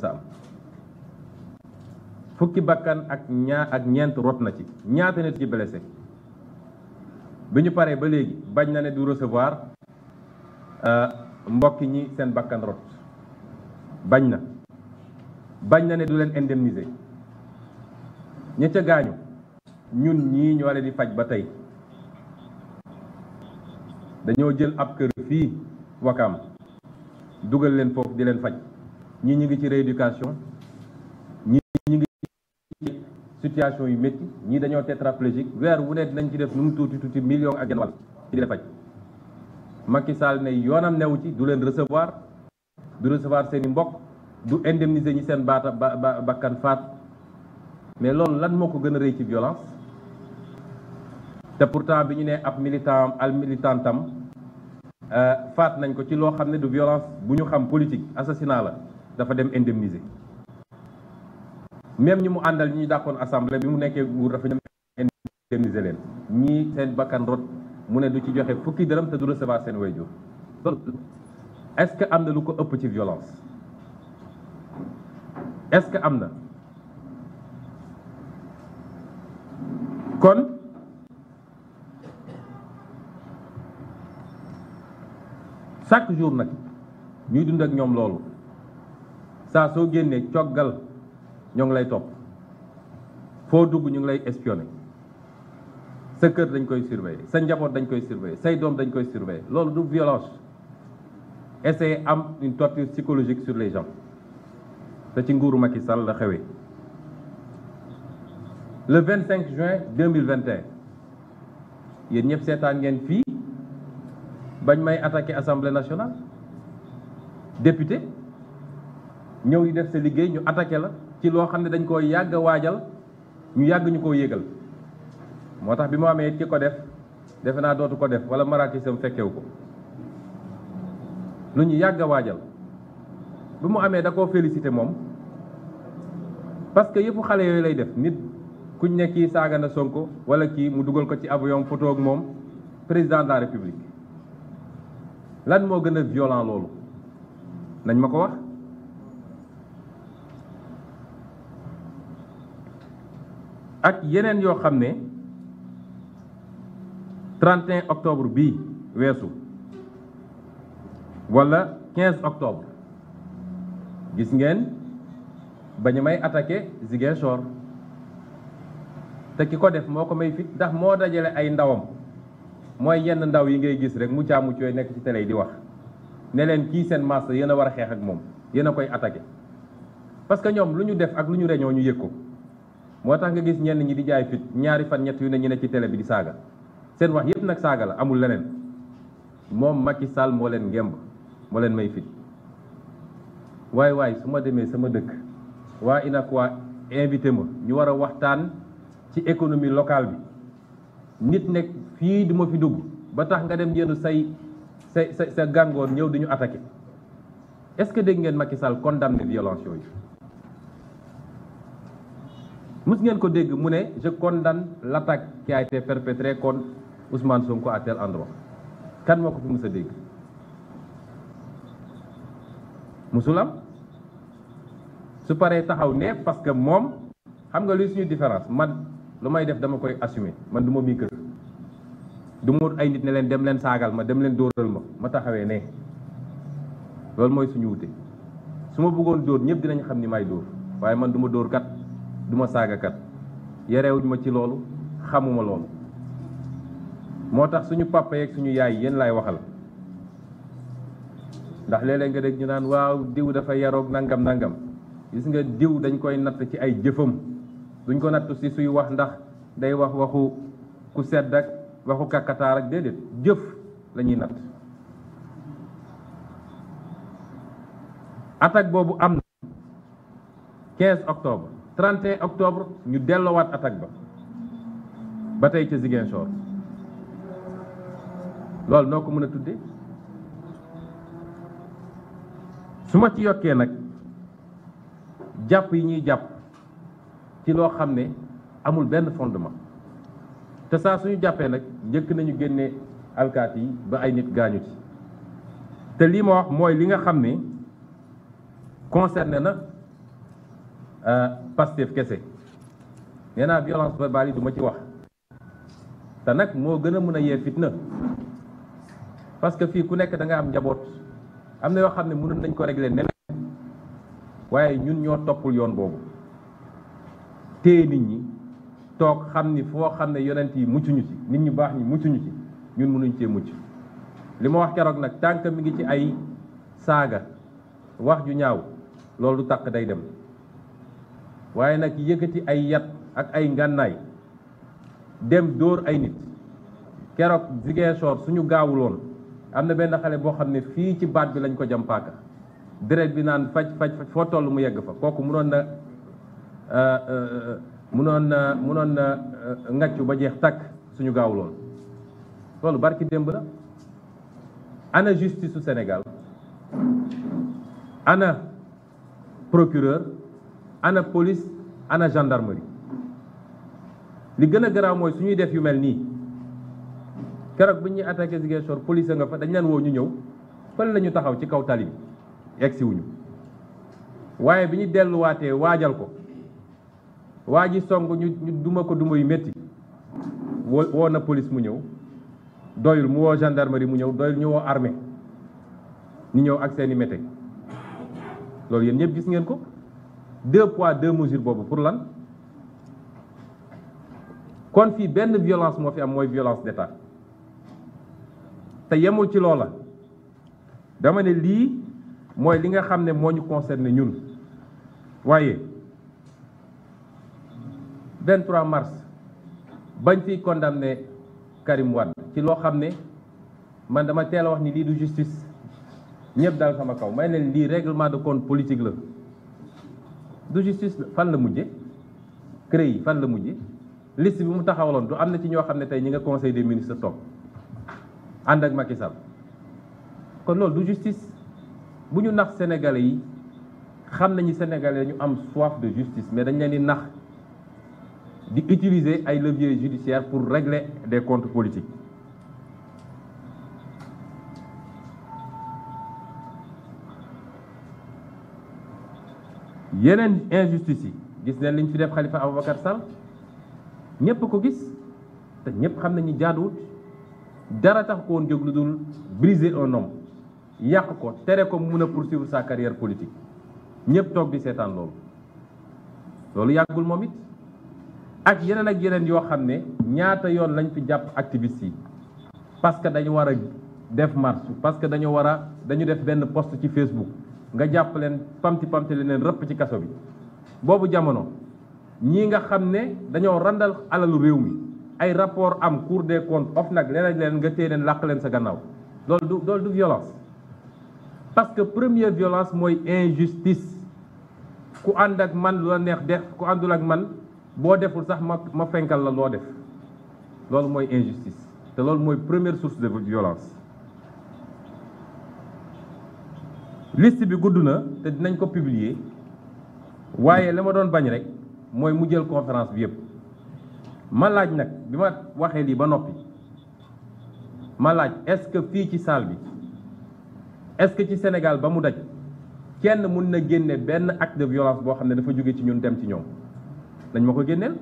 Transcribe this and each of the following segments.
mës a am. fukki bakkan ak ñeent rot na ci, ñaata nit ci blessé. bi ñu paree ba léegi bañ na ne du recevoir mbokki ñi seen bakkan rot, bañ na ne du leen indemniser. ña ca gaañu ñun ñii ñoo leen di faj ba tey. dañoo jël ab kër fii Wakaam dugal leen foofu di leen faj, ñii ñu ngi ci rééducation, ñii ñu ngi ci situation yu métti, ñii dañoo tétraplégique. weer wu ne dinañ ci def nu mu tuuti million ak genn wàll ci di leen faj. Macky Sall ne yoonam newu ci, du leen recevoir, du recevoir seeni mbokk, du indemniser ñi seen bakkan faat. mais loolu lan moo ko gën a rëy ci violence? te pourtant bi ñu ne ab militantam faat nañ ko ci loo xam ne du violence bu ñu xam politique, assassinat la, dafa dem indemniser. même ñi mu àndal ñi ñu dàqoon assemblée bi mu nekkee nguur dafa dem indemniser leen. ñii seen bakkan rot mu ne du ci joxe fukki dërëm te du recevoir seen waajur. est-ce que am na lu ko ëpp ci violence? est-ce que am na? kon chaque jour nag ñuy dund ak ñoom loolu, saa soo génnee coggal ñoo ngi lay topp, foo dugg ñu ngi lay espionner, sa kër dañ koy surveiller, sa njaboot dañ koy surveiller, say doom dañ koy surveiller. loolu du violence. essayer am une torture psychologique sur les gens, te ci nguuru Macky Sall la xewee. le 25 juin 2021 yéen ñëpp seetaan ngeen fii bañ may attaqué assemblée nationale, député ñëw di def sa liggéey ñu attaqué la ci loo xam ne dañ koo yàgg a waajal, ñu yàgg ñu koo yégal. moo tax bi mu amee ki ko def defe naa dootu ko def, wala marakisam fekkewu ko. lu ñu yàgg a waajal bi mu amee da koo félicité moom, parce que yëfu xale yooyu lay def. nit kuñ ne kii saaga na Sonko wala kii mu dugal ko ci avion photo ak moom, président de la république. lan moo gën a violent loolu? nañ ma ko wax. ak yeneen yoo xam ne 31 octobre bii weesu wala 15 octobre gis ngeen ba ñu may attaqué Ziguinchor, te ki ko def moo ko may fit, ndax moo dajale ay ndawam, mooy yenn ndaw yi ngay gis rek mu caamuc yooyu nekk ci télé yi di wax ne leen kii seen masse yéen a war a xeex ak moom, yéen a koy attaqué. parce que ñoom lu ñu def ak lu ñu reñoo ñu yëg ko. moo tax nga gis ñenn ñi di jaay fit ñaari fan ñett yu ne ñu ne ci télé bi di saaga, seen wax yépp nag saaga la, amul leneen. moom Macky Sall moo leen ngemb, moo leen may fit. waay su ma demee sama dëkk waa UNACOIS invité ma ñu war a waxtaan ci économie locale bi, nit nekk fii du ma fi dugg ba tax nga dem yenn sa gàngoor ñëw di ñu attaqué. est-ce que dégg ngeen Macky Sall condamné violence yooyu? mus ngeen ko dégg mu ne je condamne l'attaque qui a été perpétrée contre Ousmane Sonko à tel endroit? kan moo ko fi mus a dégg? musul am. su paree taxaw ne parce que moom xam nga luy suñu différence, man lu may def dama koy assumer. man du ma mii kër, du ma ay nit ne leen dem leen saagal ma, dem leen dóoral ma taxawee ne. loolu mooy suñu wute. su ma bëggoon dóor ñëpp dinañ xam ni may dóor, waaye man du ma dóor kat, du ma saaga kat, yarewuñ ma ci loolu, xamuma loolu. moo tax suñu papa yeeg suñu yaay yéen laay waxal, ndax léeg-léeg nga dégg ñu naan waaw diw dafa yaroog nangam nangam. gis nga diw dañ koy natt ci ay jëfam, duñ ko natt ci suy wax ndax day wax waxu ku sedd ak waxu kàkkataar ak déedéet, jëf la ñuy natt. attaque boobu am na 15 octobre 31 octobre ñu delloowaat attaque ba tey ca Ziguinchor. loolu noo ko mën a tuddee? su ma ci yokkee nag jàpp yi ñuy jàpp ci loo xam ne amul benn fondement, te saa suñu jàppee nag njëkk nañu génne alkaati yi ba ay nit gaañu ci. te lii ma wax mooy li nga xam ne concerné na Pastef kese nee naa violence verbale yi du ma ci wax te nag moo gën a mën a yee fitna parce que fii ku nekk da nga am njaboot am na yoo xam ne mënoon nañ ko régler neneen waaye ñun ñoo toppul yoon boobu téye nit ñi toog xam ni foo xam ne yonent yi muccuñu ci nit ñu baax ñi muccuñu ci ñun mënuñ cee mucc li ma wax keroog nag tànk mi ngi ci ay saaga wax ju ñaaw loolu tàq day dem waaye nag yëkkati ay yat ak ay ngànnaay dem dóor ay nit keroog Ziguinchor suñu gaawuloon am na benn xale boo xam ne fii ci baat bi lañ ko jam paaka deret bi naan faj foo toll mu yegg fa kooku mënoon na ngaccu ba jeex takk suñu gaawuloon loolu barki démb la. ana justice su Sénégal ana procureur ana police ana gendarmerie li gën a garaaw mooy suñuy def yu mel nii keroog bi ñuy attaqué Ziguinchor police nga fa dañ leen woo ñu ñëw fële la ñu taxaw ci kaw tali bi egsi wuñu waaye bi ñu delluwaatee waajal ko waa ji song ñu duma ko duma yu métti woo na police mu ñëw doyul mu woo gendarmerie mu ñëw doyul ñu woo armée ñu ñëw ak seeni mété loolu yéen ñëpp gis ngeen ko 2 poids 2 mesures boobu pour lan kon fii benn violence moo fi am mooy violence d'État te yemul ci loola dama ne lii mooy li nga xam ne moo ñu concerné ñun waaye 23 mars bañ fiy condamné Karim Wade ci loo xam ne man dama teel a wax ni lii du justice ñëpp daal sama kaw may leen lii règlement de compte politique la du justice fan la mujje CREI yi fan la mujje liste bi mu taxawaloon du am na ci ñoo xam ne tey ñi nga conseil des ministres toog ànd ak Macky Sall kon loolu du justice bu ñu nax sénégalais yi xam nañu sénégalais ñu am soif de justice mais dañ leen di nax di utiliser ay leviers judiciaires pour régler des comptes politiques yeneen injustice yi gis neen liñ fi def Khalifa Ababacar Sall ñëpp ko gis te ñëpp xam nañu jaaduwut dara tax ko woon jóg lu dul briser un homme yàq ko tere ko mun a poursuivre sa carrière politique ñëpp toog di seetaan loolu yàggul moom it ak yeneen yoo xam ne ñaata yoon lañ fi jàpp activistes yi parce que dañu war a def marche parce que dañu def benn post ci Facebook nga jàpp leen pamti leen rëpp ci kaso bi boobu jamono ñii nga xam ne dañoo randal alalu réew mi ay rapport am Cour des comptes OFNAC leen nga téye leen làq leen sa gannaaw loolu du violence parce que première violence mooy injustice ku ànd ak man lu la neex def ku àndul ak man boo deful sax ma fenkal la loo def loolu mooy injustice te loolu mooy première source de violence liste bi gudd na te dinañ ko publier waaye la ma doon bañ rek mooy mu jël conférence bi yëpp ma laaj nag bi ma waxee lii ba noppi ma laaj est-ce que fii ci salle bi est-ce que ci Sénégal ba mu daj kenn mun na génne benn acte de violence boo xam ne dafa jóge ci ñun dem ci ñoom dañ ma ko génneel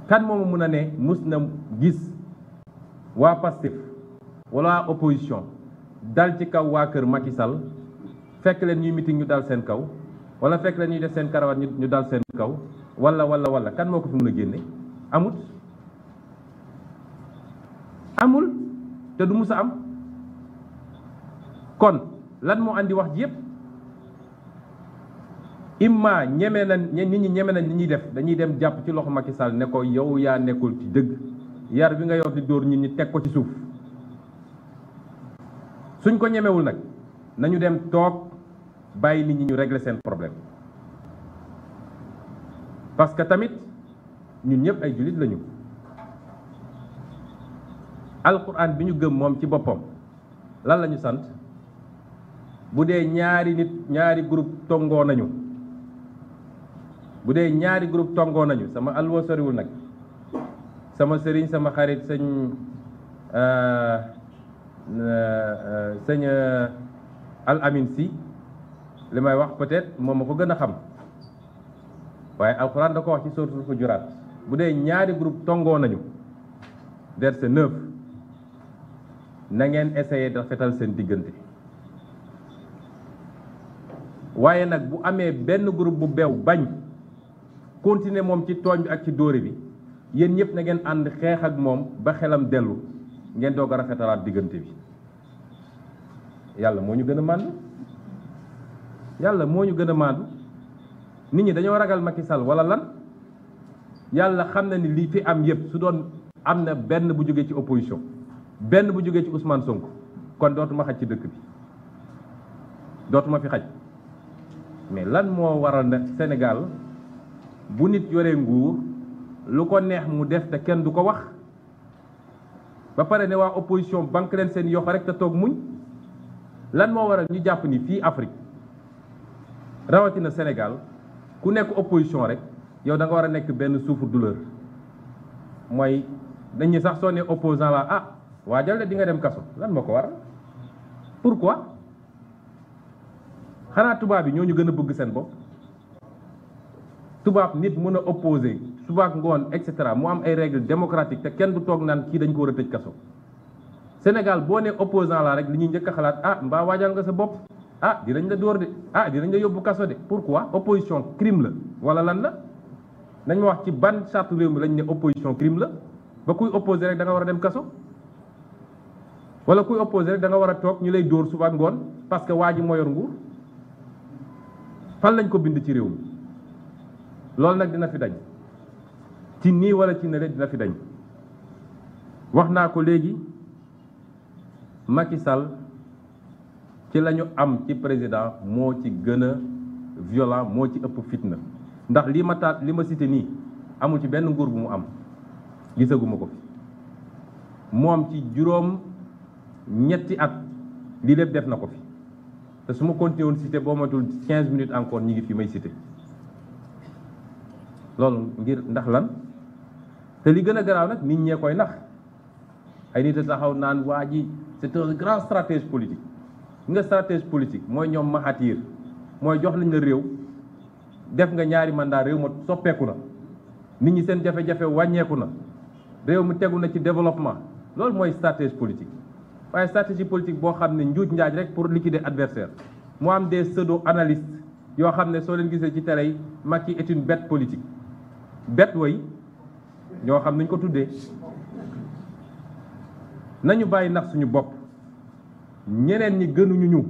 kan moomu mun a ne mus na gis waa Pastef wala waa opposition dal ci kaw waa kër Macky Sall fekk leen ñuy meeting ñu dal seen kaw wala fekk leen ñuy def seen karawaat ñu dal seen kaw wala kan moo ko fi mun a génne amul te du mus a am kon lan moo andi wax ji yëpp imma ñeme na nit ñi ñeme nañ li ñuy def dañuy dem jàpp ci loxo Macky Sall ne ko yow yaa nekkul ci dëgg yar bi nga yor di dóor nit ñi teg ko ci suuf suñ ko ñemewul nag nañu dem toog bàyyi nit ñi ñu régler seen problème parce que tamit ñun ñëpp ay jullit lañu alquran bi ñu gëm moom ci boppam lan la ñu sant bu dee ñaari groupe tongoo nañu sama alwa soriwul nag sama sëriñ sama xarit sëñ al amin si li may wax peut-être moom ma ko gën a xam waaye alxuraan da ko wax ci suratul Hujurat bu dee ñaari groupe tongoo nañu verset 9 na ngeen essayer de rafetal seen diggante waaye nag bu amee benn groupe bu beew bañ continuer moom ci tooñ bi ak ci dóore bi yéen ñëpp na ngeen ànd xeex ak moom ba xelam dellu ngeen doog a rafetalaat diggante bi yàlla moo ñu gën a màndu yàlla moo ñu gën a màndu nit ñi dañoo ragal Macky Sall wala lan yàlla xam na ni lii fi am yëpp su doon am na benn bu jógee ci opposition benn bu jógee ci Ousmane Sonko kon dootuma xaj ci dëkk bi dootuma fi xaj mais lan moo waral na Sénégal bu nit yoree nguur lu ko neex mu def te kenn du ko wax ba pare ne waa opposition banque leen seen yoxo rek te toog muñ lan moo waral ñu jàpp ni fii Afrique rawatina Sénégal ku nekk opposition rek yow da nga war a nekk benn souffre-douleur mooy dañuy sax soo ne opposant la ah waajal de di nga dem kaso lan moo ko waral pourquoi xanaa tubaab yi ñoo ñu gën a bëgg seen bopp tubaab nit mën a opposé subaak ngoon et cetera mu am ay règles démocratiques te kenn du toog naan kii dañ ko war a tëj kaso Sénégal boo ne opposant la rek li ñuy njëkk a xalaat ah mbaa waajal nga sa bopp ah dinañ la dóor de ah dinañ la yóbbu kaso de pourquoi opposition crime la wala lan la nañ ma wax ci ban charte réew mi lañ ne opposition crime la ba kuy opposé rek da nga war a dem kaso wala kuy opposé rek da nga war a toog ñu lay dóor suba ak ngoon parce que waa ji moo yor nguur fan lañ ko bind ci réew mi loolu nag dina fi dañ ci nii wala ci nele dina fi dañ wax naa ko léegi Macky Sall ci la ñu am ci président moo ci gën a violent moo ci ëpp fitna ndax li ma cité nii amul ci benn nguur bu mu am gisaguma ko fi moom ci juróom ñetti at lii lépp def na ko fi te su ma continué woon cité boo matul 15 minutes encore ñi ngi fi may cité loolu ngir ndax lan te li gën a garaaw nag nit ñee koy nax ay nit a taxaw naan waa ji c'est un grand stratège politique nga stratège politique mooy ñoom Mahathir mooy jox lañ la réew def nga ñaari mandat réew ma soppeeku na nit ñi seen jafe-jafe wàññeeku na réew mi tegu na ci développement loolu mooy stratège politique waaye stratégie politique boo xam ne njuuj njaaj rek pour liquider adversaire mu am des pseudo analystes yoo xam ne soo leen gisee ci télé yi Macky est une bête politique bête way ñoo xam nañ ko tuddee nañu bàyyi nax suñu bopp ñeneen ñi gënuñu ñu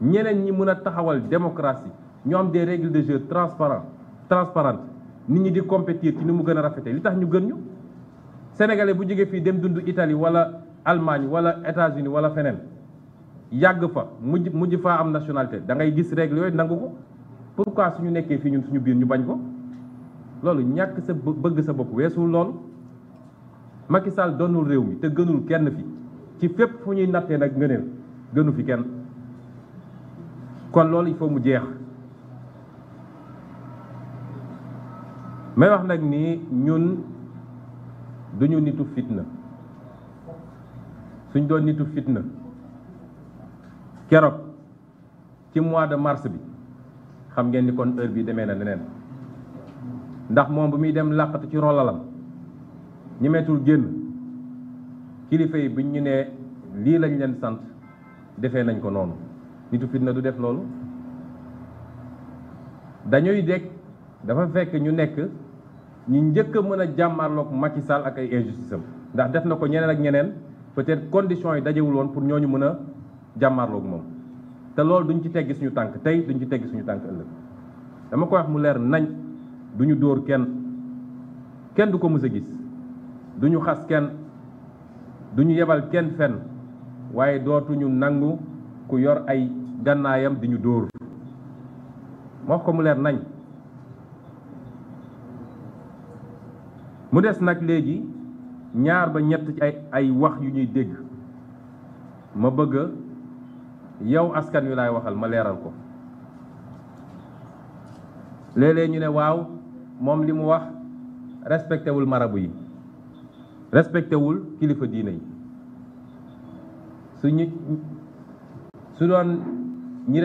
ñeneen ñi mën a taxawal démocratie ñu am des règles de jeu transparentes nit ñi di compétir ci ni mu gën a rafetee li tax ñu gën ñu sénégalais bu jógee fii dem dund Italie wala Allemagne wala États-Unis wala feneen yàgg fa mujj faa am nationalité da ngay gis règles yooyu nangu ko pourquoi suñu nekkee fii ñun suñu biir ñu bañ ko loolu ñàkk sa bëgg sa bopp weesul loolu Macky Sall doonul réew mi te gënul kenn fi ci fépp fu ñuy nattee nag ngëneel gënu fi kenn kon loolu il faut mu jeex may wax nag ni ñun duñu nitu fitna suñ doon nitu fitna keroog ci mois de mars bi xam ngeen ni kon heure bi demee na leneen ndax moom bu muy dem làqatu ci rolalam ñemeetul génn kilifa yi buñ ñu nee lii lañ leen sant defee nañ ko noonu nitu fitna du def loolu dañuy dekk dafa fekk ñu nekk ñu njëkk a mën a jàmmarloog Macky Sall ak ay injustice am ndax def na ko ñeneen ak ñeneen peut-être conditions yi dajewul woon pour ñooñu mën a jàmmarloog moom te loolu duñ ci teggi suñu tànk tey duñ ci teggi suñu tànk ëllëg dama ko wax mu leer nañ duñu dóor kenn du ko mës a gis duñu xas kenn duñu yebal kenn fenn waaye dootuñu nangu ku yor ay gannaayam di ñu dóor ma wax ko mu leer nañ mu des nag léegi ñaar ba ñett ci ay wax yu ñuy dégg ma bëgg yow askan wi laay waxal ma leeral ko léeg-léeg ñu ne waaw moom li mu wax respecté wul marabu yi respecté wul kilifa diine yi su doon ñi